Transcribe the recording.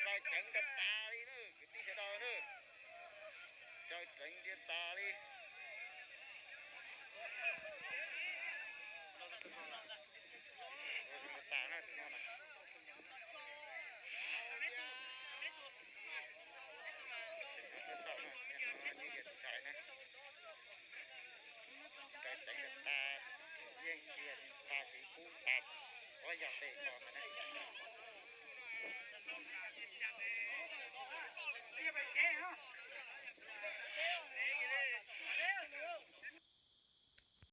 Caw ceev tas tas li na kwv tij sawv daws na. Caw ceev ntiaj tas li. Ua zoo tas na no na. Ua zoo tas na, caw ceev tas, yeej kiag tas tsis pub tas, ua yog tes ko ntag na.